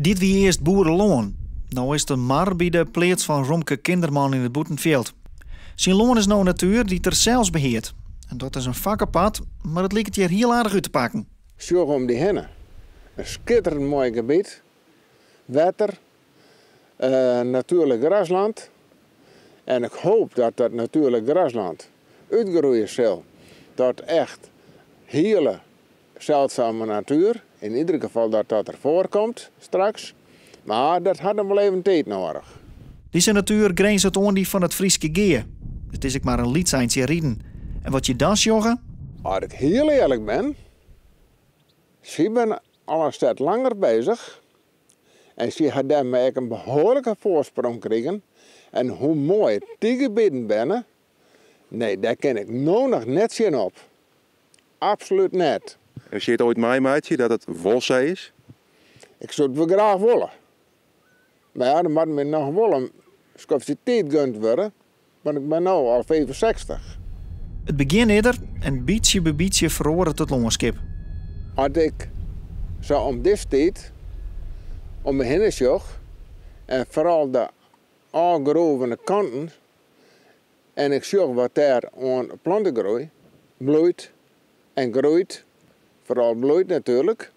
Dit wie earst boerelân. No is it in mar by de pleats fan Romke Kinderman yn it Bûtenfjild. Syn lân is no natuer dy't er sels beheart. En dat is in fak apart, mar it liket hjir hiel aardich út te pakken. Sjoch om dy hinne. In skitterend moai gebiet. Wetter, natuerlik grasland. En ik hoop dat dat natuerlik grasland útgroeie sil tot echt hiele seldsame natuer. Yn ieder gefal dat dat der foarkomt straks. Mar dat hat noch wol even tiid noadich. Dizze natuer grinzet oan dy fan it Fryske Gea. It is ek mar in lyts eintsje riden. En wat je dan sjogge? As ik hiel earlik bin, sy binne al in sted langer bezich en sy ha dêrmei ek in behoarlike foarsprong krigen. En hoe moai dy gebieten binne, nee, dêr kin ik no noch net tsjin op. Absolút net. En soe it oait meimeitsje dat it wol sa is? Ik soe it wol graach wolle. Mar ja, dan moat my noch wol in skoftsje tiid gund wurde, want ik bin no al 65. It begjin is der en bytsje by bytsje feroaret it lânskip. As ik sa om dizze tiid om my hinne sjoch en foaral de ôfgroevene kanten en ik sjoch wat dêr oan plantegroei bloeit en groeit, foaral bloeit natuerlik,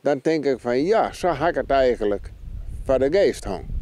dan tink ik fan ja, sa ha ik it eigenlik foar de geast hân.